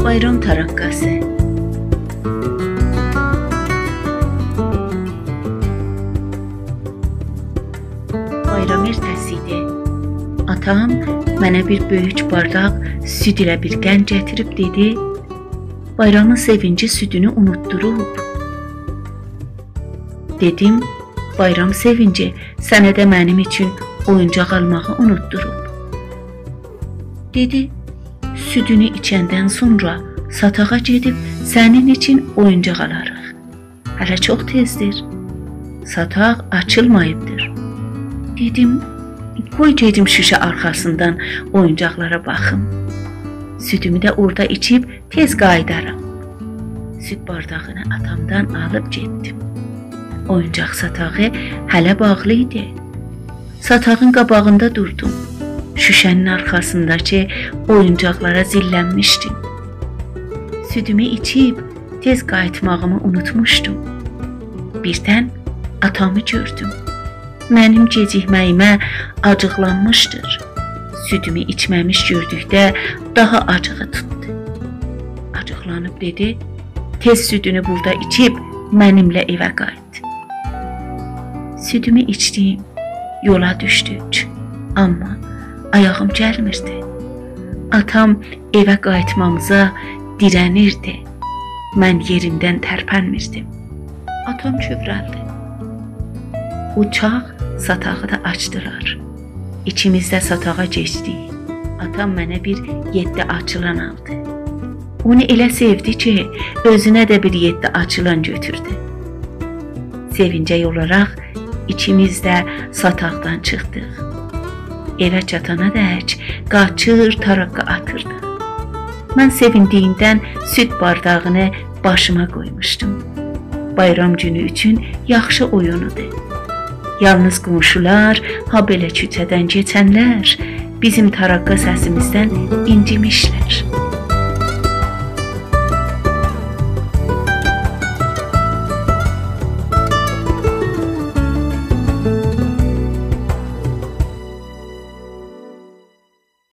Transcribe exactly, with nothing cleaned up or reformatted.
بایرام تاراققاسی. بایرام ائرته‌سی ایدی. آتام منه بیر بؤیوک بارداق سود ایله بیر قند گتیریب دئدی: «بایرامین سئوینجی سودونو اونوتدوروب.» دئدیم: «بایرام سئوینجی سنه ده منیم اوچون اویونجاق آلماغی اونوتدوروب.» دئدی: «سودونو ایچندن سونرا ساتاغا گئدیب سنین اوچون اویونجاق آلاریق. هله چوخ تئزدیر. ساتاق آچیلماییبدیر.» دئدیم: «قوی گئدیم شوشه آرخاسیندان اویونجاقلارا باخیم. سودومو ده اورادا ایچیب تئز قاییدارام.» سود بارداغینی آتامدان آلیب گئتدیم. اویونجاق ساتاغی هله باغلی ایدی. ساتاغین قاباغیندا دوردوم. شوشه‌نین آرخاسینداکی اویونجاقلارا زیللنمیشدیم. سودومو ایچیب تئز قاییتماغیمی اونوتموشدوم. بیردن آتامی گؤردوم. منیم گئجیکمه‌ییمه آجیقلانمیشدیر. سودومو ایچمه‌میش گؤردوکده داها آجیغی توتدو. آجیقلانیب دئدی: «تئز سودونو بورادا ایچیب منیمله ائوه قاییت.» سودومو ایچدیم، یولا دوشدوک. آمما آیاغیم گلمیردی. آتام ائوه قاییتمامیزا دیره‌نیردی. من یئریمدن ترپنمیردیم. آتام کؤورلدی. او چاغ ساتاغی دا آچدیلار. ایکیمیز ده ساتاغا کئچدیک. آتام منه بیر یئددی آچیلان آلدی. اونو ائله سئودی کی، اؤزونه ده بیر یئددی آچیلان گؤتوردو. سئوینجک اولاراق ایکیمیز ده ساتاقدان چیخدیق. ائوه چاتانادک قاچیر، تاراققا آتیردیق. من سئویندیییمدن سود بارداغینی باشیما قویموشدوم. بایرام گونو اوچون یاخشی اویون ایدی. یالنیز قونشولار، هابئله کوچه‌دن کئچنلر بیزیم تاراققا سسیمیزدن اینجیمیشلر.